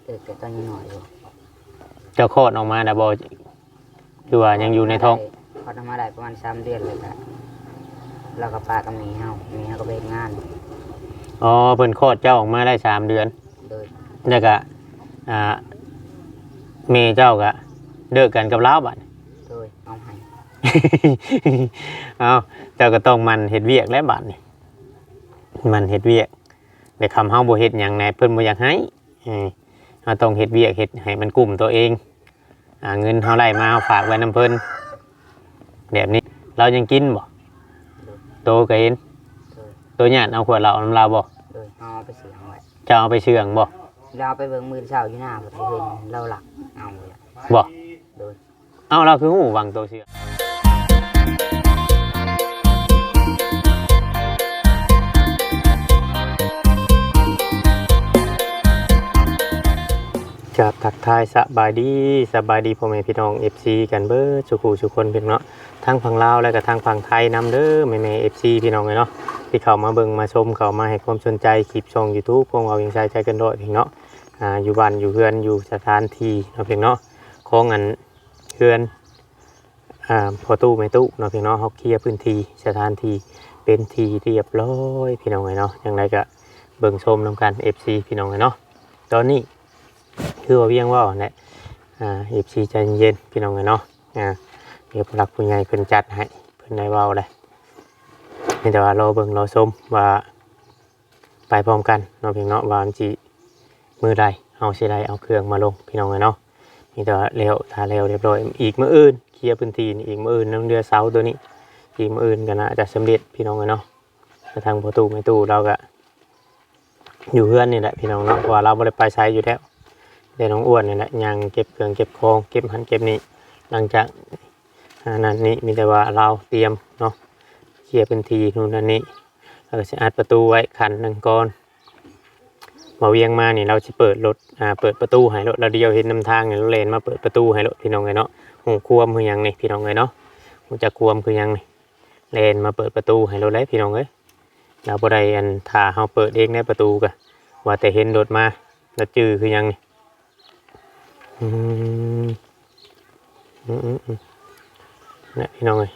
ເກີດແຕ່ຕອນຍັງນ້ອຍຢູ່. ເຈົ້າຄອດອອກມາແລ້ວບໍ່ ຫຼືວ່າຍັງຢູ່ໃນທ້ອງ? ຄອດອອກມາໄດ້ປະມານສາມເດືອນ ແລ້ວກະ ລາວກະປະກັບແມ່ເຮົາ ແມ່ເຮົາກະໄປເຮັດງານ. ອໍ ເພິ່ນຄອດເຈົ້າອອກມາໄດ້ສາມເດືອນ. ໂດຍ. ແລ້ວກະ ອ່າ ແມ່ເຈົ້າກະເລີກກັນກັບລາວບາດນີ້. ໂດຍ. ເອົາໃຫ້ ເອົ້າ ເຈົ້າກະຕ້ອງໝັ່ນເຮັດວຽກແຫຼະບາດນີ້ ໝັ່ນເຮັດວຽກ. ແຕ່ຄຳເຮົາບໍ່ເຮັດຫຍັງແດ່ ເພິ່ນບໍ່ຢາກໃຫ້ ເອີ ເຮົາຕ້ອງເຮັດວຽກ ເຮັດໃຫ້ມັນກຸ້ມໂຕເອງ. ອ່າ ເງິນເຮົາໄດ້ມາ ເຮົາຝາກໄວ້ນຳເພິ່ນ ແບບນີ້. ລາວຍັງກິນບໍ່? ໂຕກະເຫັນ. ໂຕຍາດເອົາຂວດເຫຼົ້ານຳລາວບໍ່? ໂດຍ. ເຮົາເອົາໄປເຊື່ອງໄວ້. ເຈົ້າເອົາໄປເຊື່ອງບໍ່? ລາວໄປເບິ່ງມື້ເຊົ້າຢູ່ນາ ເຫັນລາວລັກເອົາ. ບໍ່? ໂດຍ. ເອົ້າ ລາວຄືຮູ້ຫວ່າງໂຕເຊື່ອງ? ກາບທັກທາຍສະບາຍດີ ສະບາຍດີພໍ່ແມ່ພີ່ນ້ອງ ເອັຟຊີ ກັນເບິດສູ່ຜູ້ສູ່ຄົນພີ່ນ້ອງເນາະ ທັງຝັ່ງລາວ ແລະກະທັງຝັ່ງໄທນຳເດີ ແມ່ໆ ເອັຟຊີ ພີ່ນ້ອງເອີຍເນາະ ທີ່ເຂົ້າມາເບິ່ງມາຊົມ ເຂົ້າມາໃຫ້ຄວາມສົນໃຈຄລິບຊ່ອງຢູທູບຂອງເຮົາ ວຽງໄຊ ໃຈເກີນຮ້ອຍ ພີ່ນ້ອງເນາະ. ອ່າ ຢູ່ບ້ານຢູ່ເຮືອນຢູ່ສະຖານທີ່ເນາະ ພີ່ນ້ອງເນາະ ຂອງອັນ ເຮືອນ ອ່າ ພໍ່ຕູ້ແມ່ຕູ້ເນາະ ພີ່ນ້ອງເນາະ ເຮົາເຄຍພື້ນທີ່ສະຖານທີ່ເປັນທີ່ຮຽບຮ້ອຍ ພີ່ນ້ອງເອີຍເນາະ. ຈັ່ງໃດກະເບິ່ງຊົມນຳກັນ ເອັຟຊີ ພີ່ນ້ອງເອີຍເນາະ. ຕອນນີ້ຄືວ່າວຽງເວົ້າຫັ້ນແຫຼະ ອ່າ ເອັຟຊີ ໃຈເຢັນໆ ພີ່ນ້ອງເອີຍເນາະ. ອ່າ ດຽວຜູ້ຫຼັກຜູ້ໃຫຍ່ເພິ່ນຈັດໃຫ້ ເພິ່ນໄດ້ເວົ້າແລ້ວ ມີແຕ່ວ່າລໍເບິ່ງລໍຊົມວ່າ ໄປພ້ອມກັນເນາະ ພີ່ນ້ອງເນາະ ວ່າມັນຊິມື້ໃດເຮົາຊິໄດ້ເອົາເຄື່ອງມາລົງ ພີ່ນ້ອງເອີຍເນາະ. ມີແຕ່ວ່າແລ້ວ ຖ້າແລ້ວຮຽບຮ້ອຍ ອີກມື້ອື່ນ ເຄຍພື້ນທີ່ນີ້ ອີກມື້ອື່ນ ນຳເດືອນເສົາໂຕນີ້ ອີກມື້ອື່ນກະໜ້າຈະສຳເລັດ ພີ່ນ້ອງເອີຍເນາະ. ແລະທາງພໍ່ຕູ້ແມ່ຕູ້ລາວກະຢູ່ເຮືອນນີ້ແຫຼະ ພີ່ນ້ອງເນາະ ເພາະວ່າລາວບໍ່ໄດ້ໄປໃສຢູ່ແລ້ວ ແຕ່ນ້ອງອ້ວນນີ້ແຫຼະຍ່າງເກັບເຄື່ອງເກັບຂອງ ເກັບຫັ້ນເກັບນີ້. ຫຼັງຈາກ ອັນນັ້ນນີ້ ມີແຕ່ວ່າລາວຕຽມເນາະ ເຄຍພື້ນທີ່ ນູ້ນນັ້ນນີ້ ລາວກະຊິອັດປະຕູໄວ້ຂັ້ນໜຶ່ງກ່ອນ. ບ່າວວຽງມານີ້ ລາວຊິເປີດລົດ ອ່າ ເປີດປະຕູໃຫ້ໂລດ ລາວດຽວເຫັນນຳທາງນີ້ ລາວແລ່ນມາເປີດປະຕູໃຫ້ໂລດ ພີ່ນ້ອງເອີຍເນາະ. ຮູ້ຄວາມຄືຫຍັງນີ້ ພີ່ນ້ອງເອີຍເນາະ ຮູ້ຈັກຄວາມຄືຫຍັງນີ້ ແລ່ນມາເປີດປະຕູໃຫ້ໂລດເລີຍ ພີ່ນ້ອງເອີຍ. ລາວບໍ່ໄດ້ ອັນ ຖ້າເຮົາເປີດເອງໃນປະຕູກະ ວ່າແຕ່ເຫັນລົດມາ ລາວຈື່ຄືຫຍັງນີ້. ອືມ ອືມໆໆ ນະ ພີ່ນ້ອງເອີຍ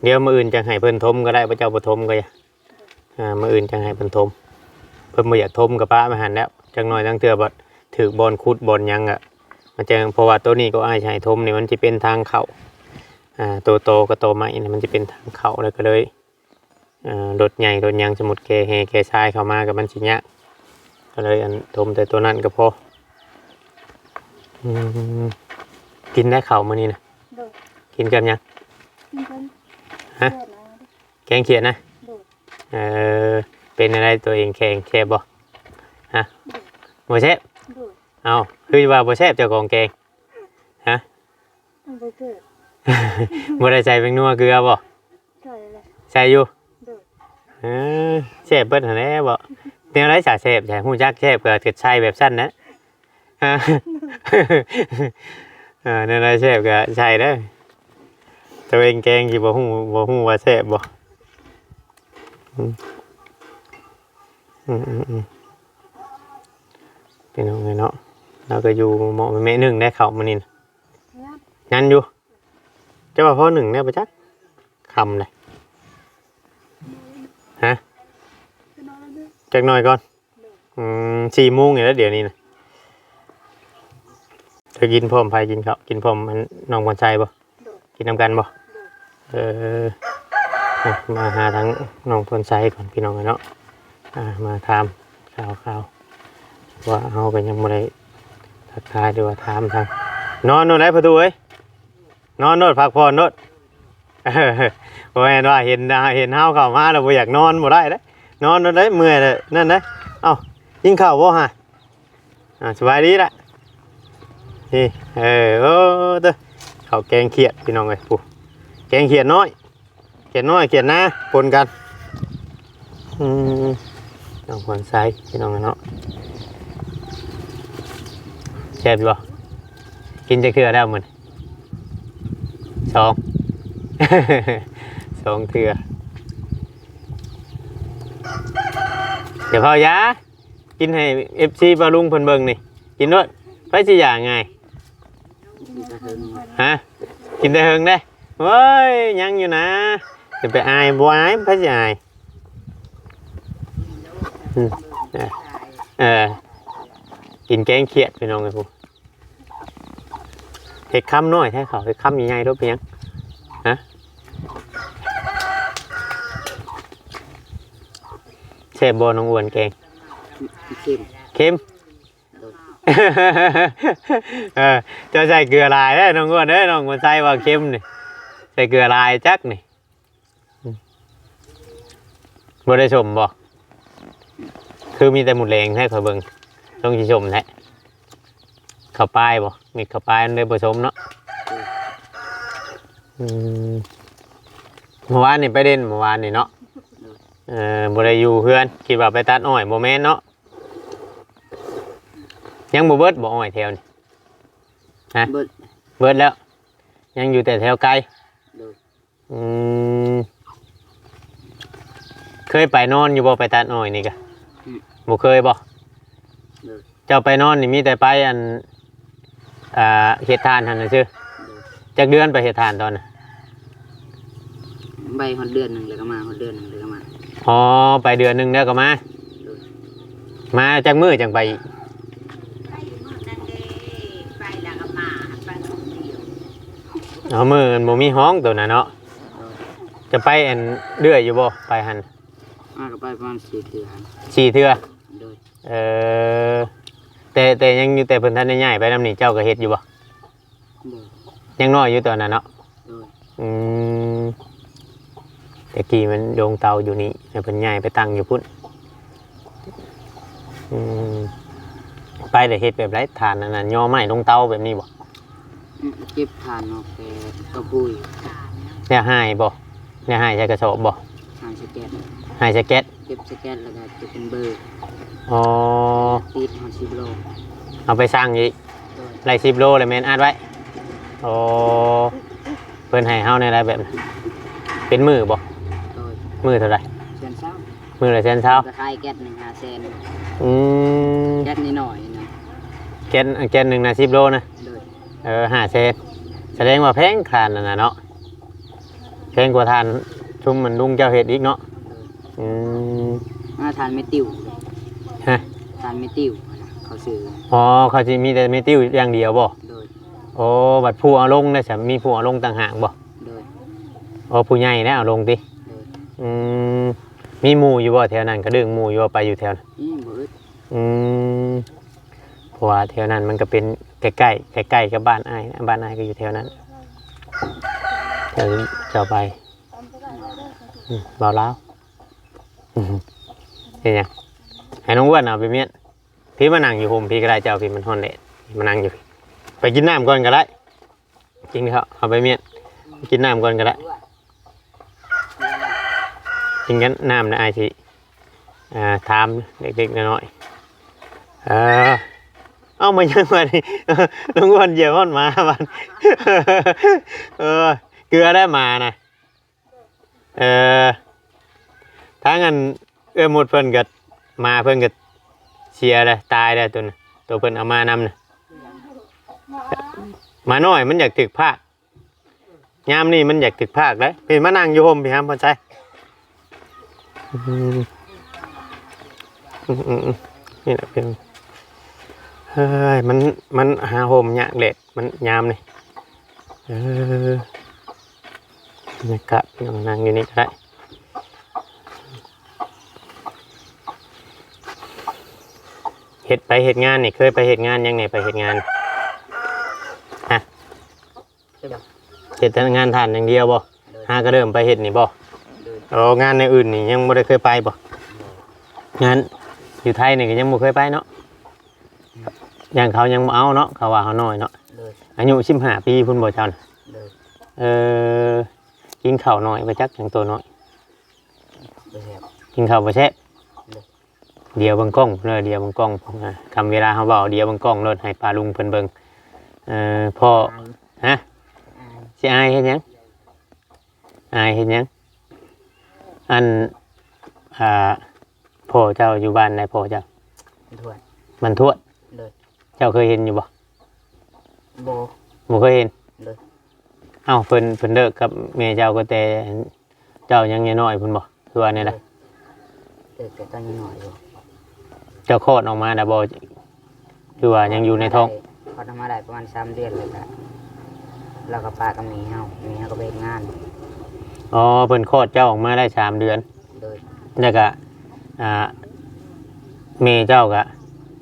ດຽວມື້ອື່ນຈັ່ງໃຫ້ເພິ່ນຖົມກະໄດ້ ພະເຈົ້າບໍ່ຖົມກະຢ່າ ອ່າ ມື້ອື່ນຈັ່ງໃຫ້ເພິ່ນຖົມ. ເພິ່ນບໍ່ຢາກຖົມກະປະໄວ້ຫັ້ນແຫຼ້ວ ຈັກໜ້ອຍລາງເທື່ອບັດຖືກບ່ອນຂຸດບ່ອນຫຍັງກະ ມັນຈັ່ງ ເພາະວ່າໂຕນີ້ກໍອ້າຍຊິໃຫ້ຖົມນີ້ ມັນຊິເປັນທາງເຂົ້າ ອ່າ ໂຕຕໍກະຕໍໄມ້ນີ້ ມັນຊິເປັນທາງເຂົ້າ ແລ້ວກະເລີຍ ເອີ ລົດໃຫຍ່ລົດຫຍັງ ສົມມຸດແກ່ແຮ່ແກ່ຊາຍເຂົ້າມາກະມັນຊິຍາກ ກະເລີຍ ອັນ ຖົມແຕ່ໂຕນັ້ນກະພໍ. ອືມ ກິນໄດ້ເຂົ້າມື້ນີ້ນະ? ໂດຍ. ກິນກັບຫຍັງ? ກິນກັບ ຮະ? ຂຽດນະ. ແກງຂຽດນະ? ໂດຍ. ເອີ ເປັນແນວໃດໂຕເອງແກງ ແຊບບໍ່? ຮະ? ໂດຍ. ບໍ່ແຊບ? ໂດຍ. ເອົ້າ ຄືວ່າບໍ່ແຊບ ເຈົ້າຂອງແກງ? ຮະ? ບໍ່ແຊບ. ບໍ່ໄດ້ໃສ່ແປ້ງນົວເກືອບໍ່? ໃສ່ແລ້ວ. ໃສ່ຢູ່? ໂດຍ. ເອີ ແຊບເບິດຫັ້ນແຫຼະບໍ່? ແນວໃດສາແຊບ ໃສ່ ຮູ້ຈັກແຊບກະໃສ່ແບບຊັ້ນນະ. ຮະ? ເອີ ແນວໃດແຊບກະໃສ່ເດີ ໂຕເອງແກງຊິບໍ່ຮູ້ ບໍ່ຮູ້ວ່າແຊບບໍ່? ອືມ ອືມໆໆ ເປັນຫຍັງເນາະ ລາວກະຢູ່ເໝາະແມ່ໜຶ້ງໄດ້ເຂົ້າມື້ນີ້ນະ. ຍັງ ຍັງຢູ່. ເຈົ້າວ່າພໍໜຶ້ງແດ່ບໍ່ຈັກ ຄ່ຳເດ້. ຮະ? ຈັກໜ້ອຍກ່ອນ. ອືມ ສີ່ໂມງນີ້ແຫຼະດຽວນີ້ນະ. ເຈົ້າກິນພ້ອມໃຜກິນເຂົ້າ? ກິນພ້ອມອັນນ້ອງພອນໄຊບໍ່? ໂດຍ. ກິນນຳກັນບໍ່? ໂດຍ. ເອີ ມາຫາທາງນ້ອງພອນໄຊກ່ອນ ພີ່ນ້ອງເອີຍເນາະ. ອ່າ ມາຖາມຂ່າວໆ ເພາະວ່າເຮົາກະຍັງບໍ່ໄດ້ທັກທາຍ ຫຼືວ່າຖາມທາງ ນອນໂລດໄດ໋ພໍ່ຕູ້ເອີຍ ນອນໂລດ ພັກຜ່ອນໂລດ. ບໍ່ແມ່ນວ່າເຫັນ ເຫັນເຮົາເຂົ້າມາແລ້ວບໍ່ຢາກນອນ ບໍ່ໄດ້ເດ້ ນອນໂລດໄດ໋ ເມື່ອຍແລ້ວນັ້ນເດ້. ເອົ້າ ກິນເຂົ້າບໍ່ຫະ? ອ່າ ສະບາຍດີລະ ນີ້ ເອີ ໂອ້ ເຕີ ເຂົ້າແກງຂຽດ ພີ່ນ້ອງເອີຍ ຜູ້ ແກງຂຽດນ້ອຍ ຂຽດນ້ອຍຂຽດນາປົນກັນ. ອືມ ນ້ອງພອນໄຊ ພີ່ນ້ອງເນາະ ແຊບຢູ່ບໍ່? ກິນຈັກເທື່ອແລ້ວມື້ນີ້? ສອງ ສອງເທື່ອ. ຢ່າເຜົາຢາ ກິນໃຫ້ເອັຟຊີ ປ້າລຸງເພິ່ນເບິ່ງນີ້ ກິນໂລດ. ຊິຢາກງ່າຍ? ກິນແຕ່ເຫິງ ຮະ? ກິນແຕ່ເຫິງເດ້. ໂອ້ຍ ຍັງຢູ່ນະ. ຢ່າໄປອາຍ ບໍ່ອາຍ ໃຜຊິອາຍ? ອືມ ເອີ ເອີ ກິນແກງຂຽດ ພີ່ນ້ອງເອີຍ. ເຮັດຄຳນ້ອຍແທ້ເຂົາ ເຮັດຄຳໃຫຍ່ໆໂລດ ເປັນຫຍັງ? ຮະ? ແຊບບໍ່ນ້ອງອ້ວນແກງ? ເຄັມ ເຄັມ. ໂດຍ ເອີ ເຈົ້າໃສ່ເກືອຫຼາຍເດ້ນ້ອງອ້ວນເອີຍ. ນ້ອງບໍ່ໃສ່ວ່າເຄັມນີ້ ໃສ່ເກືອຫຼາຍຈັກນີ້. ອືມ ບໍ່ໄດ້ສົ້ມບໍ່? ຄືມີແຕ່ໝູແດງແທ້ ຂ້ອຍເບິ່ງ ຕ້ອງຊິສົ້ມແທ້. ເຂົ້າປາຍບໍ່? ເມັດເຂົ້າປາຍມັນເລີຍບໍ່ສົ້ມເນາະ. ອືມ ອືມ ເມື່ອວານນີ້ໄປເດັ່ນ ເມື່ອວານນີ້ເນາະ. ໂດຍ ເອີ ບໍ່ໄດ້ຢູ່ເຮືອນ ຄິດວ່າໄປຕັດອ້ອຍ ບໍ່ແມ່ນເນາະ. ຍັງບໍ່ເບິດບໍ່ອ້ອຍແຖວນີ້? ຮະ? ເບິດ ເບິດແລ້ວ ຍັງຢູ່ແຕ່ແຖວໄກ. ໂດຍ ອືມ ເຄີຍໄປນອນຢູ່ບໍ່ ໄປຕັດອ້ອຍນີ້ກະ? ອືມ ບໍ່ເຄີຍບໍ່? ໂດຍ ເຈົ້າໄປນອນນີ້ມີແຕ່ໄປອັນ ອ່າ ເຮັດຖ່ານຫັ້ນຊື່. ໂດຍ ຈັກເດືອນໄປເຮັດຖ່ານຕອນນັ້ນ? ໄປຮອດເດືອນໜຶ່ງແລ້ວກໍມາ ຮອດເດືອນໜຶ່ງແລ້ວກໍມາ. ອໍ ໄປເດືອນໜຶ່ງແລ້ວກໍມາ. ໂດຍ ມາຈັກມື້ຈັ່ງໄປອີກ? ໄປມື້ນັ້ນເດ້ ໄປແລ້ວກໍມາ ໄປມື້ດຽວ. ເອົາ ມື້ມັນບໍ່ມີຫ້ອງໂຕນັ້ນເນາະ. ໂດຍ ຈະໄປອັນເລື້ອຍຢູ່ບໍ່ ໄປຫັ້ນ? ມາກໍໄປປະມານສີ່ເທື່ອ. ສີ່ເທື່ອ? ໂດຍ ເອີ ແຕ່ ແຕ່ຍັງຢູ່ ແຕ່ເພິ່ນທັນໄດ້ຍ້າຍໄປນຳນີ້ ເຈົ້າກໍເຮັດຢູ່ບໍ່? ບໍ່ ຍັງນ້ອຍຢູ່ຕອນນັ້ນເນາະ. ໂດຍ ອືມ ແຕ່ກີ້ມັນໂຮງເຕົາຢູ່ນີ້ ແລ້ວເພິ່ນຍ້າຍໄປຕັ້ງຢູ່ພຸ້ນ. ອືມ ໄປແລ້ວເຮັດແບບໃດ? ຖ່ານອັນນັ້ນ ຍໍໄມ້ລົງເຕົາແບບນີ້ບໍ່? ອືມ ເກັບຖ່ານອອກແຕ່ກະປຸຍ. ແລ້ວຫາຍບໍ່? ແລ້ວຫາຍໃສ່ກະສອບບໍ່? ຫາຍສະແກັດ ຫາຍສະແກັດ. ເກັບສະແກັດແລ້ວກໍເກັບເປັນເບີ. ອໍ ຕິດຮອດສິບໂລ ເອົາໄປຊັ່ງອີກ. ໂດຍ ໄດ້ສິບໂລແລ້ວແມ່ນອັດໄວ້. ອໍ ເພິ່ນໃຫ້ເຮົາແນວໃດແບບນັ້ນ? ເປັນມື້ບໍ່? ໂດຍ ມື້ເທົ່າໃດ? ແສນຊາວ. ມື້ລະແສນຊາວ ກໍຂາຍແກັດໜຶ່ງຫ້າແສນ. ອືມ ແກັດນ້ອຍໆນະ. ແກັດ ແກັດໜຶ່ງນະ ສິບໂລນະ. ໂດຍ ເອີ ຫ້າແສນ ສະແດງວ່າແພງຖ່ານນັ້ນນະເນາະ. ແພງກວ່າຖ່ານຊຸມມັນລຸງເຈົ້າເຮັດອີກເນາະ. ໂດຍ ອືມ ອ່າ ຖ່ານເມຕິວ. ຮະ? ຖ່ານເມຕິວນະ ເຂົາຊື້. ອໍ ເຂົາຊິມີແຕ່ເມຕິວຢ່າງດຽວບໍ່? ໂດຍ ໂອ້ ບັດຜູ້ເອົາລົງໄດ້ຊະ ມີຜູ້ເອົາລົງຕ່າງຫາກບໍ່? ໂດຍ ໂອ້ ຜູ້ໃຫຍ່ແລ້ວເອົາລົງຕິ? ໂດຍ ອືມ ມີໝູ່ຢູ່ບໍ່ແຖວນັ້ນ? ກະດຶງໝູ່ຢູ່ບໍ່ ໄປຢູ່ແຖວນັ້ນ? ອືມ ບໍ່ອຶດ. ອືມ ເພາະວ່າແຖວນັ້ນມັນກະເປັນໃກ້ໆ ໃກ້ໆກັບບ້ານອ້າຍ ບ້ານອ້າຍກໍຢູ່ແຖວນັ້ນ. ເຈົ້າ ເຈົ້າໄປ ອືມ ເວົ້າລາວ. ອືມ ເຮັດຫຍັງ? ໃຫ້ນ້ອງອ້ວນເອົາໄປມ້ຽນ. ພີ່ມານັ່ງຢູ່ຮົ່ມພີ່ກໍໄດ້ ເຈົ້າ ພີ່ມັນຮ້ອນແດດ ມານັ່ງຢູ່ ໄປກິນນ້ຳກ່ອນກໍໄດ້. ກິນເຂົ້າ ເອົາໃບມ້ຽນ ກິນນ້ຳກ່ອນກໍໄດ້. ກິນກັນນ້ຳນະ ອ້າຍຊິ ອ່າ ຖາມເລັກໆນ້ອຍໆ. ເອີ ເອົາມາຍັງບາດນີ້ ນ້ອງອ້ວນຢຽບຮອດໝາບາດ. ເອີ ເກືອແລ້ວໝານະ. ເອີ ທາງອັນເອື້ອຍມຸດເພິ່ນກໍ ໝາເພິ່ນກໍເສຍແລ້ວ ຕາຍແລ້ວໂຕນັ້ນ ໂຕເພິ່ນເອົາມານຳນະ. ໝານ້ອຍມັນຢາກຖືກພາກ ຍາມນີ້ມັນຢາກຖືກພາກເດ້. ພີ່ມານັ່ງຢູ່ຮົ່ມພີ່ຫາມພອນໄຊ. ອືມ ອືມໆໆ ນີ້ແຫຼະເພິ່ນ ເຮີ້ຍ ມັນ ມັນຫາຮົ່ມຍາກແດດ ມັນຍາມນີ້. ເອີ ບັນຍາກາດ ນັ່ງ ນັ່ງຢູ່ນີ້ກໍໄດ້. ເຮັດໄປເຮັດງານນີ້ ເຄີຍໄປເຮັດງານຫຍັງແດ່? ໄປເຮັດງານ ຮະ? ເຮັດແຕ່ງານຖ່ານຢ່າງດຽວບໍ່? ໂດຍ ຫາກະເລີ່ມໄປເຮັດນີ້ບໍ່? ໂດຍ ໂອ້ ງານແນວອື່ນນີ້ຍັງບໍ່ໄດ້ເຄີຍໄປບໍ່? ໂດຍ ງານຢູ່ໄທນີ້ກໍຍັງບໍ່ເຄີຍໄປເນາະ. ອືມ ຢ້ານເຂົາຍັງບໍ່ເອົາເນາະ ເຂົາວ່າເຮົານ້ອຍເນາະ. ໂດຍ ອາຍຸສິບຫ້າປີພຸ້ນບໍ່ເຈົ້ານະ? ໂດຍ ເອີ ກິນເຂົ້າໜ້ອຍບໍ່ຈັກ ຫຍັງໂຕນ້ອຍ ບໍ່ແຊບ ກິນເຂົ້າບໍ່ແຊບ. ໂດຍ ດຽວເບິ່ງກ້ອງເດີ ດຽວເບິ່ງກ້ອງ. ອາ ຄຳເວລາເຮົາເວົ້າ ດຽວເບິ່ງກ້ອງໂລດ ໃຫ້ປ້າລຸງເພິ່ນເບິ່ງ. ເອີ ພໍ່ ອາຍ ຮະ? ອາຍ ຊິອາຍເຮັດຫຍັງ? ອາຍເຮັດຫຍັງ? ອັນ ອ່າ ພໍ່ເຈົ້າຢູ່ບ້ານໃດ ພໍ່ເຈົ້າ? ບ້ານທວດ ບ້ານທວດ. ໂດຍ ເຈົ້າເຄີຍເຫັນຢູ່ບໍ່? ບໍ່ ບໍ່ເຄີຍເຫັນ. ໂດຍ. ເອົ້າ ເພິ່ນ ເພິ່ນເລີກກັບແມ່ເຈົ້າກໍແຕ່ເຈົ້າຍັງນ້ອຍໆພຸ້ນບໍ່ ຄືວ່າແນວໃດ? ໂດຍ. ເລີກແຕ່ຕອນຍັງນ້ອຍຢູ່. ເຈົ້າຄອດອອກມາແລ້ວບໍ່ ຫຼືວ່າຍັງຢູ່ໃນທ້ອງ? ຄອດອອກມາໄດ້ປະມານສາມເດືອນ ແລ້ວກະ ລາວກໍປະກັບແມ່ເຮົາ ແມ່ເຮົາກໍໄປເຮັດງານ. ອໍ ເພິ່ນຄອດເຈົ້າອອກມາໄດ້ສາມເດືອນ. ໂດຍ. ແລ້ວກະ ອ່າ ແມ່ເຈົ້າກະ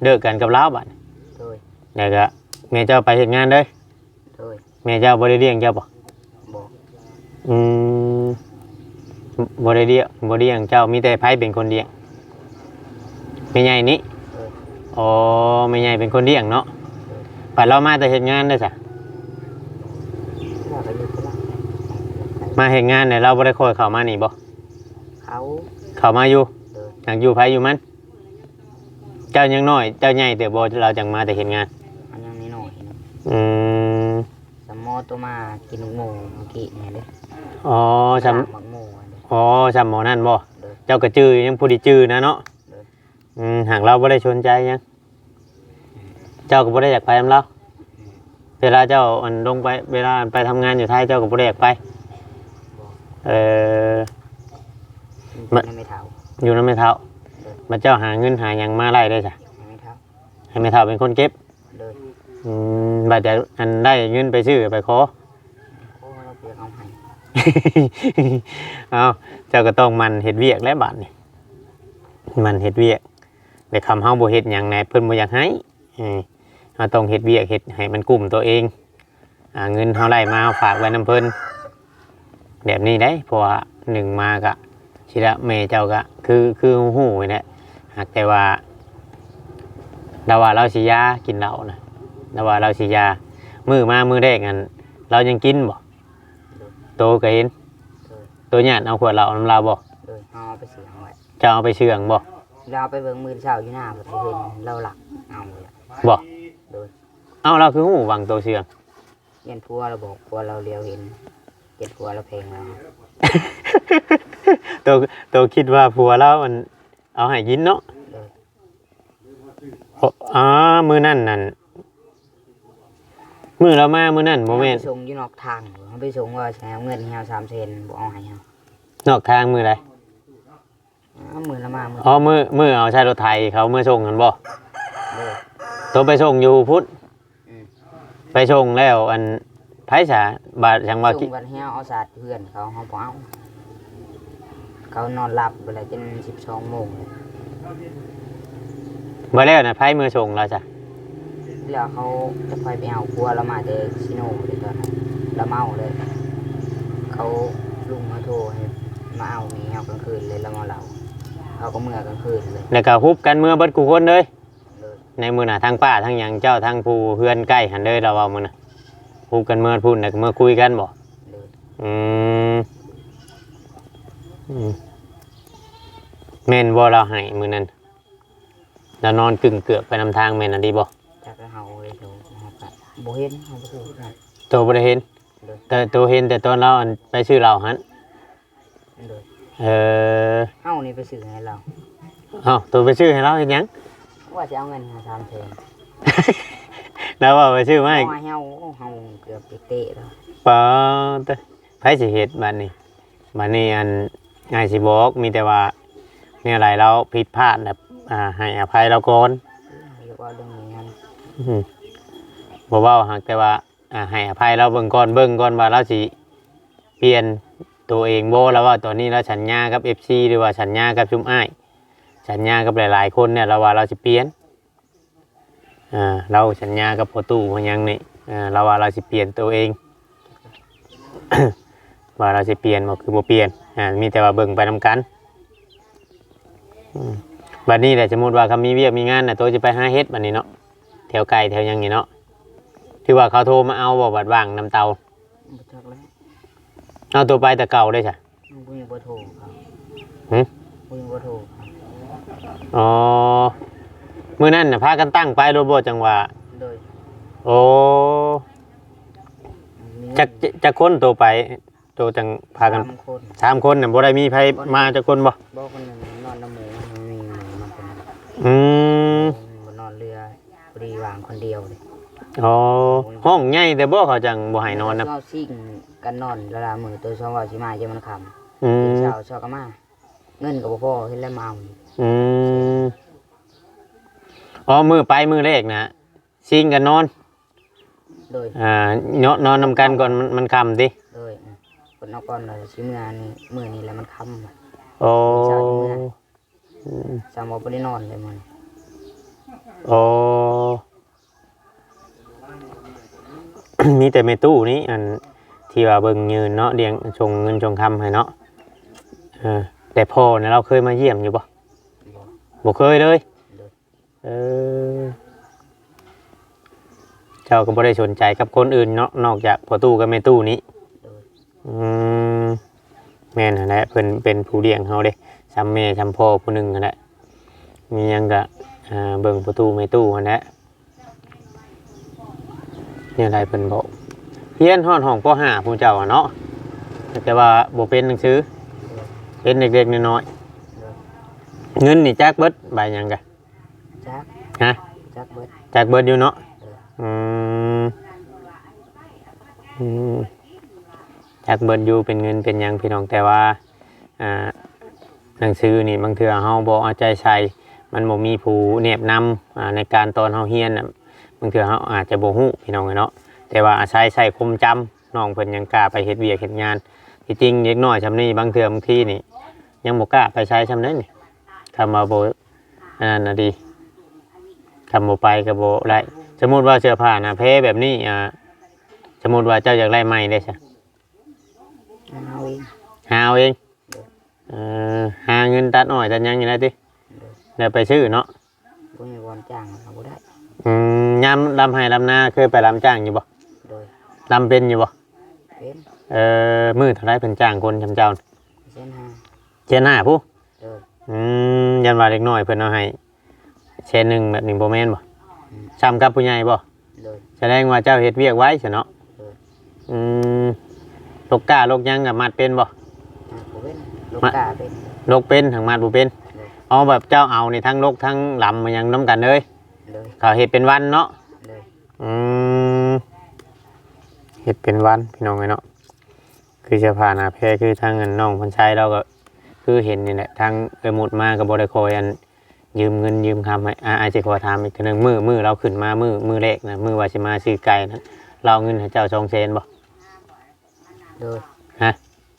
ເລີກກັນກັບລາວບາດນີ້. ໂດຍ. ແລ້ວກະແມ່ເຈົ້າໄປເຮັດງານເລີຍ. ໂດຍ. ແມ່ເຈົ້າບໍ່ໄດ້ລ້ຽງເຈົ້າບໍ່? ບໍ່. ອືມ ບໍ່ໄດ້ລ້ຽງ ບໍ່ລ້ຽງເຈົ້າ ມີແຕ່ໃຜເປັນຄົນລ້ຽງ? ແມ່ໃຫຍ່ນີ້? ໂດຍ. ອໍ ແມ່ໃຫຍ່ເປັນຄົນລ້ຽງເນາະ. ໂດຍ. ບັດລາວມາແຕ່ເຮັດງານເດ້ຊະ? ລາວກໍຢູ່ພຸ້ນລະ ມາເຮັດງານແລ້ວລາວບໍ່ໄດ້ຄ່ອຍເຂົ້າມານີ້ບໍ່? ເຂົ້າ ເຂົ້າມາຢູ່. ໂດຍ. ຫາກຢູ່ໃຜຢູ່ມັນ. ເຈົ້າຍັງນ້ອຍ ເຈົ້າໃຫຍ່ເຕີບບໍ່ ລາວຈັ່ງມາແຕ່ເຮັດງານ? ເຮົາຍັງນ້ອຍໆ. ອືມ ສຳໝໍໂຕມາກິນໝາກໂມມື້ກີ້ນີ້ເດ້. ອໍ ສຳ ໝາກໂມຫັ້ນເດ້. ອໍ ສຳໝໍນັ້ນບໍ່? ໂດຍ. ເຈົ້າກໍຈື່ ຍັງພໍດີຈື່ນະເນາະ. ໂດຍ. ອືມ ຫາກລາວບໍ່ໄດ້ສົນໃຈຫຍັງ ເຈົ້າກໍບໍ່ໄດ້ຢາກໄປນຳລາວ. ອືມ ເວລາເຈົ້າ ອັນ ລົງໄປ ເວລາ ອັນ ໄປທຳງານຢູ່ໄທ ເຈົ້າກໍບໍ່ໄດ້ຢາກໄປ? ບໍ່. ເອີ ຢູ່ນຳແມ່ເຖົ້າ ຢູ່ນຳແມ່ເຖົ້າ. ໂດຍ. ບັດເຈົ້າຫາເງິນຫາຫຍັງມາໄລ່ໄດ້ຊະ? ໃຫ້ແມ່ເຖົ້າ ໃຫ້ແມ່ເຖົ້າເປັນຄົນເກັບ. ໂດຍ. ອືມ ບັດຈະ ອັນ ໄດ້ເງິນໄປຊື້ໄປຂໍ ຂໍແລ້ວເພິ່ນເອົາໃຫ້. ເອົ້າ ເຈົ້າກໍຕ້ອງໝັ່ນເຮັດວຽກແຫຼະບາດນີ້ ໝັ່ນເຮັດວຽກ. ແລະ ຄຳເຮົາບໍ່ເຮັດຫຍັງແດ່ ເພິ່ນບໍ່ຢາກໃຫ້. ເອີ ເຮົາຕ້ອງເຮັດວຽກ ເຮັດໃຫ້ມັນກຸ້ມຕົວເອງ. ອ່າ ເງິນເຮົາໄດ້ມາ ເຮົາຝາກໄວ້ນຳເພິ່ນ ແບບນີ້ໄດ໋. ເພາະວ່າໜຶ່ງມາກະ ຊິລະ ແມ່ເຈົ້າກະຄື ຄືຮູ້ນີ້ແຫຼະ. ຫາກແຕ່ວ່າ ລາວວ່າລາວຊິຢາກິນເຫຼົ້ານະ ລາວວ່າລາວຊິຢາ. ມື້ມາມື້ແລກຫັ້ນ ລາວຍັງກິນບໍ່? ໂຕກໍເຫັນ. ໂຕຍາດເອົາຂວດເຫຼົ້ານຳລາວບໍ່? ໂດຍ. ເຮົາເອົາໄປເຊື່ອງໄວ້. ເຈົ້າເອົາໄປເຊື່ອງບໍ່? ລາວໄປເບິ່ງມື້ເຊົ້າຢູ່ໜ້າ ເພິ່ນເຫັນລາວລັກເອົາ. ບໍ່? ໂດຍ. ເອົ້າ ລາວຄືຮູ້ຫວ່າງໂຕເຊື່ອງ? ຢ້ານຜົວລາວບອກ ຜົວລາວຫຼຽວເຫັນ ຢ້ານຜົວລາວແພງລາວ. ໂຕ ໂຕຄິດວ່າຜົວລາວ ອັນ ເອົາໃຫ້ກິນເນາະ? ໂດຍ. ໂອ ອາ ມື້ນັ້ນນັ້ນ ມື້ລາວມາມື້ນັ້ນບໍ່ແມ່ນ? ເຮົາໄປສົ່ງຢູ່ນອກທາງ ເຮົາໄປສົ່ງວ່າຊິເອົາເງິນໃຫ້ເຮົາສາມແສນ ບໍ່ເອົາໃຫ້ເຮົາ. ນອກທາງມື້ໃດ? ອາ ມື້ລາວມາມື້ ອໍ ມື້ ມື້ເອົາໃສ່ລົດໄຖເຂົາເມືອສົ່ງຫັ້ນບໍ່? ໂດຍ. ໂຕໄປສົ່ງຢູ່ພຸ້ນ? ອືມ ໄປສົ່ງແລ້ວ ອັນ ໃຜສາ ບາດຫຍັງວ່າ ສົ່ງບັດແຮວເອົາສາດເພື່ອນເຂົາ ເຮົາບໍ່ເອົາ. ເຂົານອນຫຼັບໄປແລ້ວ ຈົນສິບສອງໂມງ. ບໍ່ແລ້ວນະ ໃຜເມືອສົ່ງລາວຊະ? ແລ້ວເຂົາຈັກໃຜໄປເອົາ ຜົວລາວມາແຕ່ຊີໂນເລີຍຕອນນັ້ນ ລາວເມົາເລີຍ. ເຂົາ ລຸງມາໂທໃຫ້ມາເອົາແມ່ເຮົາກາງຄືນເລີຍ ລາວເມົາເຫຼົ້າ ເຮົາກໍເມືອກາງຄືນເລີຍ. ແລ້ວກໍຮຸບກັນເມືອເບິດຄູ່ຄົນເລີຍ. ໂດຍ. ໃນມື້ໜ້າ ທັງປ້າທັງຫຍັງເຈົ້າ ທັງຜູ້ເຮືອນໃກ້ຫັ້ນເດີ ລາວເວົ້າມື້ນະ ຮຸບກັນເມືອພຸ້ນ ແລ້ວກໍເມືອຄຸຍກັນບໍ່? ໂດຍ. ອືມ ອືມ ແມ່ນບໍ່ລາວໃຫ້ມື້ນັ້ນ? ລາວນອນກຶ້ງເກືອກໄປນຳທາງ ແມ່ນອີ່ຫຼີບໍ່? ຈັກແລ້ວ ເຮົາເລີຍ ເຮົາກໍບໍ່ເຫັນ ເຮົາບໍ່ຮູ້ຄືກັນ. ໂຕບໍ່ໄດ້ເຫັນ? ໂດຍ. ແຕ່ໂຕເຫັນແຕ່ຕອນລາວ ອັນ ໄປຊື້ເຫຼົ້າຫັ້ນ? ໂດຍ. ເອີ ເຮົານີ້ໄປຊື້ໃຫ້ລາວ. ເອົ້າ ໂຕໄປຊື້ໃຫ້ລາວເຮັດຫຍັງ? ວ່າຊິເອົາເງິນໃຫ້ສາມແສນ. ລາວວ່າໄປຊື້ມາໃຫ້ ເອົາໃຫ້ເຮົາ. ໂອ້ ເຮົາເກືອບໄປເຕະລາວ. ປາດ ໃຜຊິເຮັດບາດນີ້? ບາດນີ້ ອັນ ອ້າຍຊິບອກ ມີແຕ່ວ່າແນວໃດລາວຜິດພາດແບບ ອ່າ ໃຫ້ອະໄພລາວກ່ອນ. ອືມ ຢ່າເວົ້າເລື່ອງນີ້ຫັ້ນ. ອືມ ບໍ່ເວົ້າ ຫາກແຕ່ວ່າ ອ່າ ໃຫ້ອະໄພລາວເບິ່ງກ່ອນ ເບິ່ງກ່ອນວ່າລາວຊິປ່ຽນໂຕເອງບໍ່. ລາວວ່າຕອນນີ້ລາວສັນຍາກັບເອັຟຊີ ຫຼືວ່າສັນຍາກັບຊຸມອ້າຍ ສັນຍາກັບຫຼາຍໆຄົນແລ້ວ ລາວວ່າລາວຊິປ່ຽນ. ອ່າ ລາວສັນຍາກັບພໍ່ຕູ້ພໍ່ຫຍັງນີ້ ອ່າ ລາວວ່າລາວຊິປ່ຽນໂຕເອງ ວ່າລາວຊິປ່ຽນບໍ່ ຄືບໍ່ປ່ຽນ. ອ່າ ມີແຕ່ວ່າເບິ່ງໄປນຳກັນ. ອືມ ບັດນີ້ແຫຼະ ສົມມຸດວ່າຄັນມີວຽກມີງານນະ ໂຕຈະໄປຫາເຮັດບັດນີ້ເນາະ ແຖວໄກແຖວຫຍັງນີ້ເນາະ. ຖືວ່າເຂົາໂທມາເອົາບໍ່ ບັດວ່າງນຳເຕົາ? ບໍ່ຈັກແລ້ວ. ເອົາ ໂຕໄປແຕ່ເກົ່າເດ້ຊະ? ບໍ່ມີເບີໂທເຂົາ. ຫຶ? ບໍ່ມີເບີໂທເຂົາ. ອໍ ມື້ນັ້ນນະພາກັນຕັ້ງໄປໂລດບໍ່ ຈັ່ງວ່າ? ໂດຍ. ໂອ້ ມີ ຈັກ ຈັກຄົນໂຕໄປ? ໂຕຈັ່ງພາກັນ ສາມຄົນ. ສາມຄົນນະ ບໍ່ໄດ້ມີໃຜມາຈັກຄົນບໍ່? ບໍ່ ຄົນໜຶ່ງນອນນຳໝູ່ ມັນມີໝູ່ນຳຄົນໜຶ່ງ. ອືມ ໝູ່ນອນເຮືອ ພໍດີວ່າງຄົນດຽວເດ້. ອໍ ຮ້ອງໃຫຍ່ແຕ່ບໍ່ ເຂົາຈັ່ງບໍ່ໃຫ້ນອນນຳ. ເຮົາຊິງກັນນອນລະລາມື້ ໂຕສອງເວົ້າຊິມາ ຈະມັນຄ່ຳ ອືມ ເຊົ້າຊອກກັນມາ ເງິນກໍບໍ່ພໍ ເຫັນແລ້ວມາເອົາ. ອືມ ອໍ ມື້ໄປມື້ແລກນະ ຊິງກັນນອນ ໂດຍ ອ່າ ເນາະ ນອນນຳກັນກ່ອນ ມັນ ມັນຄ່ຳຕິ. ໂດຍ ເພິ່ນເອົາກ່ອນ ແລ້ວຊິເມືອນີ້ ມື້ນີ້ແຫຼະມັນຄ່ຳ. ໂອ້ ເຊົ້າຊິເມືອ ອືມ ຊ້ຳວ່າບໍ່ໄດ້ນອນເລີຍມື້ນີ້. ໂອ້ ມີແຕ່ແມ່ຕູ້ນີ້ ອັນທີ່ວ່າເບິ່ງຢືນເນາະ ລ້ຽງ ສົ່ງເງິນສົ່ງຄຳໃຫ້ເນາະ. ເອີ ແຕ່ພໍ່ນະ ລາວເຄີຍມາຢ້ຽມຢູ່ບໍ່? ບໍ່ ບໍ່ເຄີຍເລີຍ. ໂດຍ ເອີ ເຈົ້າກໍບໍ່ໄດ້ສົນໃຈກັບຄົນອື່ນເນາະ ນອກຈາກພໍ່ຕູ້ກັບແມ່ຕູ້ນີ້. ໂດຍ ອືມ ແມ່ນຫັ້ນແຫຼະ ເພິ່ນເປັນຜູ້ລ້ຽງເຮົາເດ້ ຊ່ຳແມ່ຊ່ຳພໍ່ຜູ້ໜຶ່ງຫັ້ນແຫຼະ. ມີຫຍັງກະ ອ່າ ເບິ່ງພໍ່ຕູ້ແມ່ຕູ້ຫັ້ນແຫຼະ. ແນວໃດເພິ່ນບອກ ຮຽນຮອດຫ້ອງ ປໍຫ້າ ຜູ້ເຈົ້າຫັ້ນເນາະ ແຕ່ວ່າບໍ່ເປັນໜັງສື ເປັນເລັກໆນ້ອຍໆ. ໂດຍ ເງິນນີ້ຈັກເບິດໃບຫຍັງກະ ຈັກ ຮະ ຈັກເບິດ ຈັກເບິດຢູ່ເນາະ. ໂດຍ ອືມ ອືມ ຈັກເບິດຢູ່ເປັນເງິນເປັນຫຍັງພີ່ນ້ອງ ແຕ່ວ່າ ອ່າ ໜັງສືນີ້ບາງເທື່ອເຮົາບໍ່ເອົາໃຈໃສ່ ມັນບໍ່ມີຜູ້ແນບນຳ ອ່າ ໃນການຕອນເຮົາຮຽນນະ ບາງເທື່ອເຮົາອາດຈະບໍ່ຮູ້ພີ່ນ້ອງເອີຍເນາະ. ແຕ່ວ່າອາໄສໃຊ້ຄວາມຈຳ ນ້ອງເພິ່ນຍັງກ້າໄປເຮັດວຽກເຮັດງານ. ທີ່ຈິງເດັກນ້ອຍຊ່ຳນີ້ ບາງເທື່ອບາງທີນີ້ຍັງບໍ່ກ້າໄປໃສຊ່ຳໃດນີ້ ຄຳວ່າບໍ່ ອັນນັ້ນນະດີ ຄຳບໍ່ໄປກໍບໍ່ໄດ້. ສົມມຸດວ່າເສື້ອຜ້າໜ້າແພແບບນີ້ ອ່າ ສົມມຸດວ່າເຈົ້າຢາກໄດ້ໃໝ່ເດ້ຊະ? ຫາເອົາເອງ ຫາເອົາເອງ. ໂດຍ ເອີ ຫາເງິນຕັດອ້ອຍຕັດຫຍັງນີ້ແຫຼະຕິ? ໂດຍ ແລ້ວໄປຊື້ເນາະ. ບໍ່ມີບ່ອນຈ້າງກໍບໍ່ໄດ້. ອືມ ຍາມລຳໄຮ່ລຳນາເຄີຍໄປລຳຈ້າງຢູ່ບໍ່? ໂດຍ ລຳເປັນຢູ່ບໍ່? ເປັນ. ເອີ ມື້ເທົ່າໃດເພິ່ນຈ້າງຄົນຊ່ຳເຈົ້າ? ແສນຫ້າ. ແສນຫ້າພຸ້ນ? ໂດຍ ອືມ ຢ້ານວ່າເດັກນ້ອຍເພິ່ນເອົາໃຫ້ແສນໜຶ່ງແບບນີ້ບໍ່ແມ່ນບໍ່? ອືມ ຊ່ຳກັບຜູ້ໃຫຍ່ບໍ່? ໂດຍ ສະແດງວ່າເຈົ້າເຮັດວຽກໄວຊະເນາະ. ໂດຍ ອືມ ລົກກ້າລົກຫຍັງກໍມັດເປັນບໍ່? ມັດບໍ່ເປັນ. ລົກກ້າເປັນ ລົກເປັນ ຫາກມັດບໍ່ເປັນ. ໂດຍ ເອົາແບບເຈົ້າເອົານີ້ທັງລົກທັງລຳມາຫຍັງນຳກັນເລີຍ. ໂດຍ ເຂົາເຮັດເປັນວັນເນາະ. ໂດຍ ອືມ ເຮັດເປັນວັນ ພີ່ນ້ອງເອີຍເນາະ. ຄືເສື້ອຜ້າໜ້າແພ ຄືທາງອັນນ້ອງພັນໄຊລາວກໍຄືເຫັນນີ້ແຫຼະ ທາງເອື້ອຍມຸດມາກໍບໍ່ໄດ້ຄ່ອຍອັນຢືມເງິນຢືມຄຳໃຫ້. ອາ ອ້າຍຊິຂໍຖາມອີກເທື່ອໜຶ່ງ ມື້ ມື້ລາວຂຶ້ນມາ ມື້ ມື້ແລກນະ ມື້ວ່າຊິມາຊື້ໄກ່ນັ້ນ ລາວເອົາເງິນໃຫ້ເຈົ້າສອງແສນບໍ່? ໂດຍ ຮະ?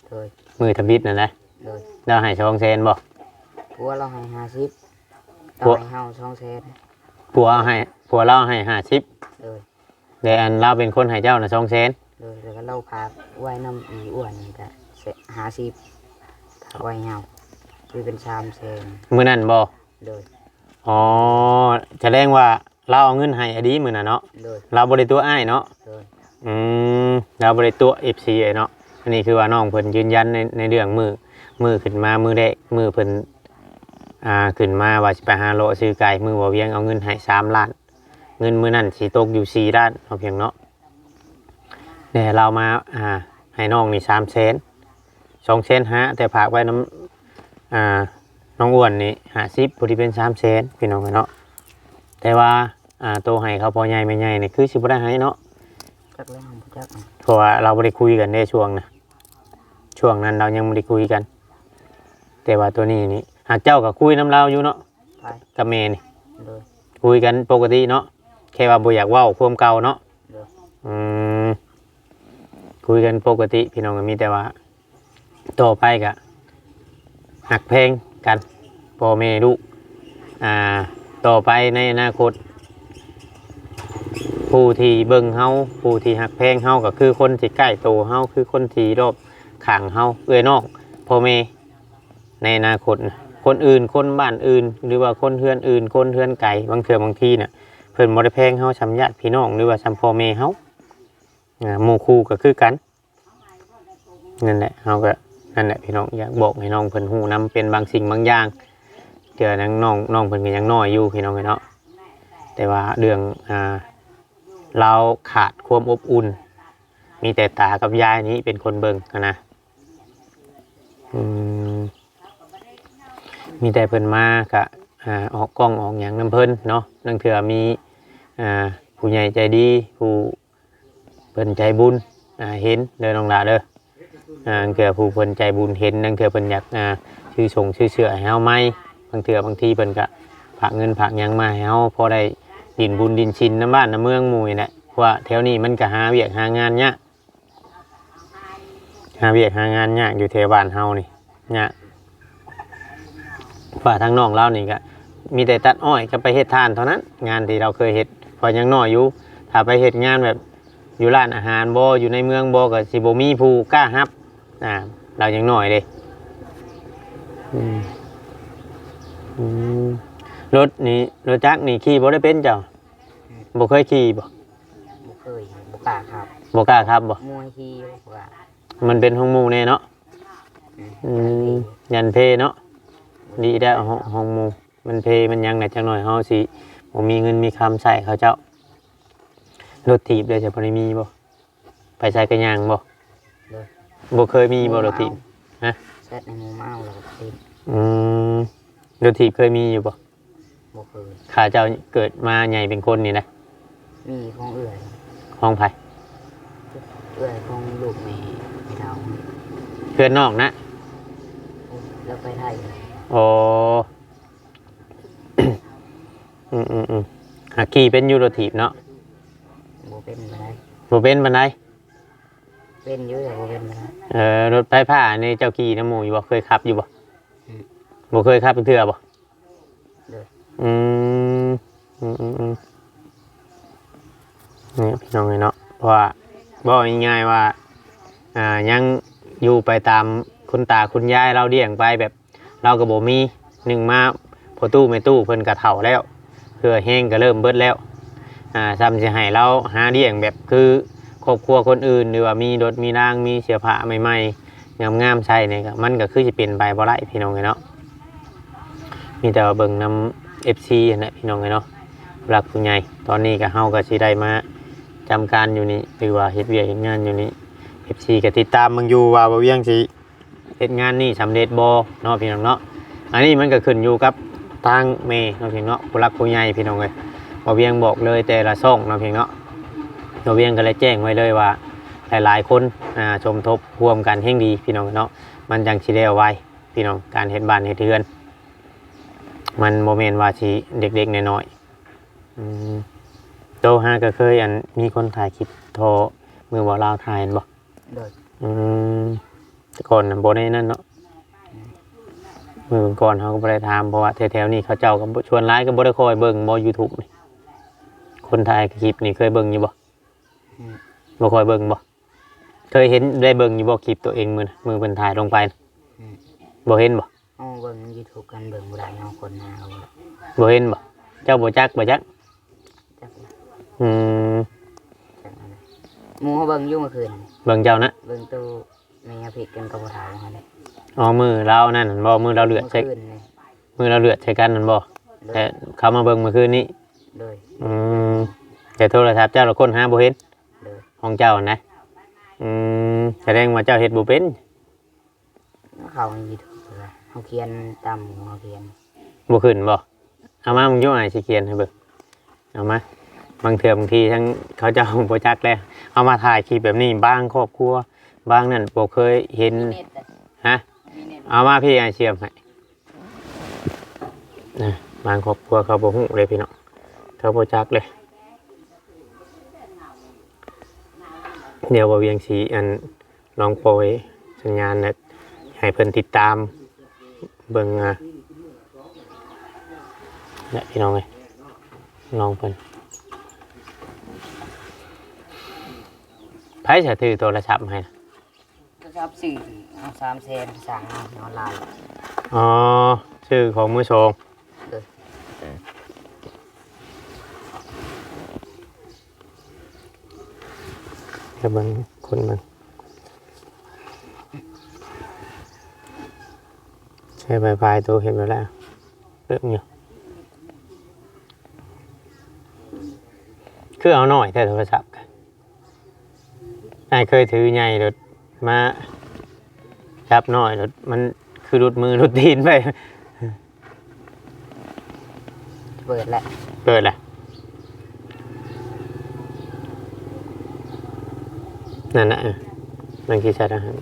ໂດຍ ມື້ທຳອິດນັ້ນນະ? ໂດຍ ລາວໃຫ້ສອງແສນບໍ່? ຜົວລາວໃຫ້ຫ້າສິບ ຜົວ ລາວໃຫ້ເຮົາສອງແສນ. ຜົວເອົາໃຫ້ ຜົວລາວໃຫ້ຫ້າສິບ. ໂດຍ ແລະ ອັນລາວເປັນຄົນໃຫ້ເຈົ້ານະສອງແສນ. ໂດຍ ແລ້ວກໍລາວຝາກໄວ້ນຳອີອ້ວນນີ້ກະຫ້າສິບ ຝາກໄວ້ໃຫ້ເຮົາ ຄືເປັນສາມແສນ. ມື້ນັ້ນບໍ່? ໂດຍ ອໍ ສະແດງວ່າລາວເອົາເງິນໃຫ້ອະດີມື້ນັ້ນເນາະ. ໂດຍ ລາວບໍ່ໄດ້ຕົວະອ້າຍເນາະ. ໂດຍ ອືມ ລາວບໍ່ໄດ້ຕົວະ ເອັຟຊີ ເນາະ. ອັນນີ້ຄືວ່ານ້ອງເພິ່ນຢືນຢັນໃນ ໃນເລື່ອງມື້ ມື້ຂຶ້ນມາມື້ແລກ ມື້ເພິ່ນ ອ່າ ຂຶ້ນມາວ່າຊິໄປຫາເລາະຊື້ໄກ່ ມື້ບ່າວວຽງເອົາເງິນໃຫ້ສາມລ້ານ ເງິນມື້ນັ້ນຊິຕົກຢູ່ສີ່ລ້ານເນາະ ພຽງເນາະ. ແຕ່ລາວມາ ອ່າ ໃຫ້ນ້ອງນີ້ສາມແສນ ສອງແສນຫ້າ ແຕ່ຝາກໄວ້ນຳ ອ່າ ນ້ອງອ້ວນນີ້ຫ້າສິບ ພໍດີເປັນສາມແສນ ພີ່ນ້ອງເອີຍເນາະ. ແຕ່ວ່າ ອ່າ ໂຕໃຫ້ເຂົາພໍ່ໃຫຍ່ແມ່ໃຫຍ່ນີ້ຄືຊິບໍ່ໄດ້ໃຫ້ເນາະ. ຈັກແລ້ວ ບໍ່ຈັກ ເພາະວ່າລາວບໍ່ໄດ້ຄຸຍກັນເດ້ຊ່ວງນະ ຊ່ວງນັ້ນລາວຍັງບໍ່ໄດ້ຄຸຍກັນ. ແຕ່ວ່າໂຕນີ້ນີ້ ຫາກເຈົ້າກໍຄຸຍນຳລາວຢູ່ເນາະ. ໃຜ? ກັບແມ່ນີ້. ໂດຍ ຄຸຍກັນປົກກະຕິເນາະ ແຄ່ວ່າບໍ່ຢາກເວົ້າຄວາມເກົ່າເນາະ. ໂດຍ ອືມ ຄຸຍກັນປົກກະຕິ ພີ່ນ້ອງ ກໍມີແຕ່ວ່າຕໍ່ໄປກໍຮັກແພງກັນ ພໍ່ແມ່ລູກ ອ່າ ຕໍ່ໄປໃນອະນາຄົດ ຜູ້ທີ່ເບິ່ງເຮົາ ຜູ້ທີ່ຮັກແພງເຮົາ ກໍຄືຄົນທີ່ໃກ້ໂຕເຮົາ ຄືຄົນທີ່ລອບຂ້າງເຮົາ ເອື້ອຍນ້ອງ ພໍ່ແມ່ ໃນອະນາຄົດນະ ຄົນອື່ນ ຄົນບ້ານອື່ນ ຫຼືວ່າຄົນເຮືອນອື່ນ ຄົນເຮືອນໄກ ບາງເທື່ອບາງທີນະ ເພິ່ນບໍ່ໄດ້ແພງເຮົາສ່ຳຍາດພີ່ນ້ອງ ຫຼືວ່າສ່ຳພໍ່ແມ່ເຮົາ. ອ່າ ໝູ່ຄູ່ກໍຄືກັນ. ນັ້ນແຫຼະ ເຮົາກໍ ນັ້ນແຫຼະ ພີ່ນ້ອງ ຢາກບອກໃຫ້ນ້ອງເພິ່ນຮູ້ນຳ ເປັນບາງສິ່ງບາງຢ່າງ ເທື່ອນາງນ້ອງ ນ້ອງເພິ່ນກໍຍັງນ້ອຍຢູ່ ພີ່ນ້ອງເອີຍເນາະ. ແຕ່ວ່າເລື່ອງ ອ່າ ລາວຂາດຄວາມອົບອຸ່ນ ມີແຕ່ຕາກັບຍາຍນີ້ເປັນຄົນເບິ່ງຫັ້ນນະ. ອືມ ມີແຕ່ເພິ່ນມາກະ ອ່າ ອອກກ້ອງອອກຫຍັງນຳເພິ່ນເນາະ. ລາງເທື່ອມີ ອ່າ ຜູ້ໃຫຍ່ໃຈດີ ຜູ້ເພິ່ນໃຈບຸນ ອ່າ ເຫັນເດີນ້ອງຫຼ້າເດີ. ອ່າ ລາງເທື່ອຜູ້ເພິ່ນໃຈບຸນເຫັນ ລາງເທື່ອເພິ່ນຢາກ ອ່າ ຊື້ສົງຊື້ເສື້ອໃຫ້ເຮົາໃໝ່ ບາງເທື່ອບາງທີເພິ່ນກະຝາກເງິນຝາກຫຍັງມາໃຫ້ເຮົາ ພໍໄດ້ດິ້ນບຸນດິ້ນຊິນນຳບ້ານນຳເມືອງໝູ່ນີ້ແຫຼະ ເພາະວ່າແຖວນີ້ມັນກະຫາວຽກຫາງານຍາກ ຫາວຽກຫາງານຍາກຢູ່ແຖວບ້ານເຮົານີ້ຍາກ. ເພາະວ່າທາງນ້ອງລາວນີ້ກະມີແຕ່ຕັດອ້ອຍກັບໄປເຮັດຖ່ານເທົ່ານັ້ນ ງານທີ່ລາວເຄີຍເຮັດ ເພາະຍັງນ້ອຍຢູ່. ຖ້າໄປເຮັດງານແບບຢູ່ຮ້ານອາຫານບໍ ຢູ່ໃນເມືອງບໍ ກະຊິບໍ່ມີຜູ້ກ້າຮັບ ອ່າ ລາວຍັງນ້ອຍເດ້. ອືມ ອືມ ລົດນີ້ ລົດຈັກນີ້ຂີ່ບໍ່ໄດ້ເປັນເຈົ້າ? ອືມ ບໍ່ເຄີຍຂີ່ບໍ? ບໍ່ເຄີຍ ບໍ່ກ້າຂັບ ບໍ່ກ້າຂັບບໍ? ມວຍຂີ່ບໍ່ກ້າ ມັນເປັນຂອງໝູ່ແດ່ເນາະ. ອືມ ອືມ ຢ້ານເພເນາະ. ດີແລ້ວ ຂອງໝູ່ ມັນເພມັນຫຍັງແຫຼະ ຈັກໜ້ອຍເຮົາຊິບໍ່ມີເງິນມີຄຳໃຊ້ເຂົາເຈົ້າ. ລົດຖີບເດ້ ເຈົ້າບໍ່ໄດ້ມີບໍ? ໄປໃສກະຍ່າງບໍ? ໂດຍ ບໍ່ເຄີຍມີບໍລົດຖີບ? ຮະ ແຊັດໃຫ້ໝູ່ມາເອົາແລ້ວກະຖີບ. ອືມ ລົດຖີບເຄີຍມີຢູ່ບໍ? ບໍ່ເຄີຍ. ຂ້າເຈົ້າເກີດມາໃຫຍ່ເປັນຄົນນີ້ນະ ມີຂອງເອື້ອຍ. ຂອງໃຜ? ເອື້ອຍຂອງລູກແມ່ ແມ່ເຖົ້າ. ເພື່ອນນ້ອງນະ? ລາວໄປໄທ. ໂອ້ ອືມໆໆ ຫາກຂີ່ເປັນຢູ່ລົດຖີບເນາະ? ບໍ່ເປັນປານໃດ. ບໍ່ເປັນປານໃດ? ເປັນຢູ່ ແຕ່ບໍ່ເປັນປານໃດ. ເອີ ລົດໄຟຟ້ານີ້ເຈົ້າຂີ່ນຳໝູ່ຢູ່ບໍ່? ເຄີຍຂັບຢູ່ບໍ່? ອືມ ບໍ່ເຄີຍຂັບເທື່ອບໍ່? ໂດຍ ອືມ ອືມໆໆ ນີ້ພີ່ນ້ອງເອີຍເນາະ ເພາະວ່າເວົ້າງ່າຍໆວ່າ ອ່າ ຍັງຢູ່ໄປຕາມຄຸນຕາຄຸນຍາຍລາວລ້ຽງໄປ ແບບລາວກໍບໍ່ມີ ໜຶ່ງມາພໍ່ຕູ້ແມ່ຕູ້ເພິ່ນກໍເຖົ້າແລ້ວ ເຫື່ອແຮງກໍເລີ່ມເບິດແລ້ວ ອ່າ ສ່ຳຊິໃຫ້ລາວຫາລ້ຽງແບບຄືຄອບຄົວຄົນອື່ນ ຫຼືວ່າມີລົດມີລາງ ມີເສື້ອຜ້າໃໝ່ໆ ງາມໆໃສ່ນີ້ກໍ ມັນກໍຄືຊິເປັນໄປບໍ່ໄດ້ພີ່ນ້ອງເອີຍເນາະ. ມີແຕ່ວ່າເບິ່ງນຳເອັຟຊີຫັ້ນແຫຼະພີ່ນ້ອງເອີຍເນາະ ຜູ້ຫຼັກຜູ້ໃຫຍ່. ຕອນນີ້ກໍ ເຮົາກໍຊິໄດ້ມາຈຳການຢູ່ນີ້ ຫຼືວ່າເຮັດວຽກເຮັດງານຢູ່ນີ້ ເອັຟຊີກໍຕິດຕາມເບິ່ງຢູ່ວ່າບ່າວວຽງຊິເຮັດງານນີ້ສຳເລັດບໍ່ເນາະພີ່ນ້ອງເນາະ. ອັນນີ້ມັນກໍຂຶ້ນຢູ່ກັບທາງແມ່ເນາະພີ່ນ້ອງເນາະ ຜູ້ຫຼັກຜູ້ໃຫຍ່ພີ່ນ້ອງເອີຍ. ບ່າວວຽງບອກເລີຍແຕ່ລະຊ່ອງເນາະພີ່ນ້ອງເນາະ ບ່າວວຽງກໍເລີຍແຈ້ງໄວ້ເລີຍວ່າ ຫຼາຍໆຄົນ ອ່າ ສົມທົບຮ່ວມກັນແຮ່ງດີພີ່ນ້ອງເນາະ ມັນຈັ່ງຊິແລ້ວໄວ ພີ່ນ້ອງ ການເຮັດບ້ານເຮັດເຮືອນ ມັນບໍ່ແມ່ນວ່າຊິເລັກໆນ້ອຍໆ. ອືມ ໂຕຫາກໍເຄີຍ ອັນ ມີຄົນຖ່າຍຄລິບທໍ່ມື້ບ່າວລາວຖ່າຍແມ່ນບໍ່? ໂດຍ ອືມ ແຕ່ກ່ອນນະບໍ່ໄດ້ນັ້ນເນາະ ອືມ ມື້ກ່ອນເຮົາກໍບໍ່ໄດ້ຖາມ ເພາະວ່າແຖວໆນີ້ເຂົາເຈົ້າກໍ ສ່ວນຫຼາຍກໍບໍ່ໄດ້ຄ່ອຍເບິ່ງບໍ່ YouTube ນີ້ ຄົນຖ່າຍຄລິບນີ້ເຄີຍເບິ່ງຢູ່ບໍ່? ອືມ ບໍ່ຄ່ອຍເບິ່ງບໍ່? ເຄີຍເຫັນ ໄດ້ເບິ່ງຢູ່ບໍ່ຄລິບໂຕເອງມື້ນະ ມື້ເພິ່ນຖ່າຍລົງໄປນະ? ອືມ ບໍ່ເຫັນບໍ່? ເຮົາເບິ່ງ YouTube ກັນເບິ່ງບໍ່ໄດ້ ເຮົາຄົ້ນຫາເອົາບໍ່ໄດ້ ບໍ່ເຫັນບໍ່? ເຈົ້າບໍ່ຈັກບໍ່ຈັກ? ຈັກ ອືມ ຈັກ ໝູ່ເຮົາເບິ່ງຢູ່ມື້ຄືນ ເບິ່ງເຈົ້ານະ ເບິ່ງໂຕແມ່ຍາພິດກັນກັບພໍ່ເຖົ້າຫັ້ນແຫຼະ. ອໍ ມື້ລາວນັ້ນຫັ້ນບໍ່? ມື້ລາວເລືອດໃສ່ ມື້ລາວເລືອດໃສ່ກັນຫັ້ນບໍ່? ໂດຍ ແຕ່ເຂົາມາເບິ່ງມື້ຄືນນີ້ ໂດຍ ອືມ ແຕ່ໂທລະສັບເຈົ້າລະຄົ້ນຫາບໍ່ເຫັນ ໂດຍ ຂອງເຈົ້າຫັ້ນນະ ອືມ ສະແດງວ່າເຈົ້າເຮັດບໍ່ເປັນ. ເຂົ້າໃນຢູທູບ ເຮົາຂຽນຕາມໝູ່ເຮົາຂຽນ ບໍ່ຂຶ້ນບໍ່? ເອົາມາເບິ່ງຢູ່ ອ້າຍຊິຂຽນໃຫ້ເບິ່ງ ເອົາມາ. ບາງເທື່ອບາງທີທັງເຂົາເຈົ້າບໍ່ຈັກແລ້ວ ເອົາມາຖ່າຍຄລິບແບບນີ້ ບາງຄອບຄົວ ບາງນັ້ນບໍ່ເຄີຍເຫັນ ມີເນັດເດ້ ຮະ ມີເນັດ ເອົາມາພີ່ ອ້າຍສຽມໃຫ້. ນະ ບາງຄອບຄົວເຂົາບໍ່ຮູ້ເດ້ພີ່ນ້ອງ ເຂົາບໍ່ຈັກເດ້. ດຽວບ່າວວຽງຊິ ອັນ ລອງປ່ອຍສັນຍານ ແລະ ໃຫ້ເພິ່ນຕິດຕາມເບິ່ງ ອ່າ ແຫຼະ ພີ່ນ້ອງເອີຍ ນ້ອງເພິ່ນ. ໃຜສະຖືໂທລະສັບໃຫ້? ໂທລະສັບຊື້ເອົາສາມແສນ ສັ່ງເອົາອອນລາຍ. ອໍ ຊື້ຂອງມືສອງ. ໂດຍ ໃຫ້ເບິ່ງ ຄົນເບິ່ງ ໃຊ້ໄວໄຟໂຕເຮັດໄວ້ແລ້ວ ເບິ່ງຢູ່ ຄືເອົາໜ້ອຍແທ້ໂທລະສັບ. ອ້າຍເຄີຍຖືໃຫຍ່ໂລດ ມາຈັບນ້ອຍໂລດ ມັນຄືຫຼຸດມືຫຼຸດຕີນໄປ. ເປີດແລ້ວ ເປີດແລ້ວ. ນັ້ນແຫຼະ ເອີ ມັນຄືໃສ່ທະຫານ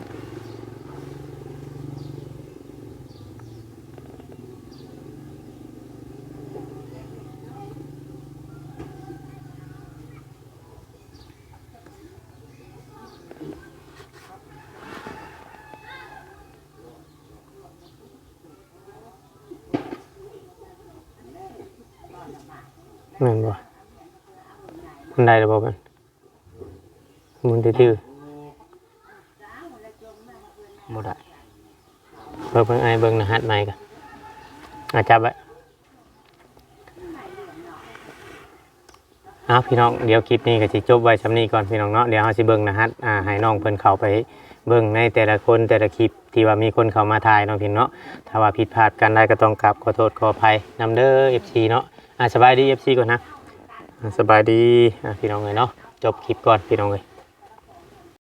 ແມ່ນບໍ່? ມັນໄດ້ແລ້ວບໍ່? ມັນ ມັນດື້ໆ ບໍ່ໄດ້. ເບິ່ງ ເບິ່ງ ອ້າຍເບິ່ງລະຫັດໃໝ່ກ່ອນ. ອ່າ ຈັບໄວ້. ເອົາ ພີ່ນ້ອງ ດຽວຄລິບນີ້ກໍຊິຈົບໄວ້ຊ່ຳນີ້ກ່ອນ ພີ່ນ້ອງເນາະ. ດຽວເຮົາຊິເບິ່ງລະຫັດ ອ່າ ໃຫ້ນ້ອງເພິ່ນເຂົ້າໄປເບິ່ງໃນແຕ່ລະຄົນ ແຕ່ລະຄລິບ ທີ່ວ່າມີຄົນເຂົ້າມາຖ່າຍເນາະ ພີ່ນ້ອງເນາະ. ຖ້າວ່າຜິດພາດປະການໃດກໍຕ້ອງກາບຂໍໂທດຂໍອະໄພນຳເດີ ເອັຟຊີ ເນາະ. ອ່າ ສະບາຍດີ ເອັຟຊີ ກ່ອນນະ. ອ່າ ສະບາຍດີ ອ່າ ພີ່ນ້ອງເອີຍເນາະ. ຈົບຄລິບກ່ອນ ພີ່ນ້ອງເອີຍ.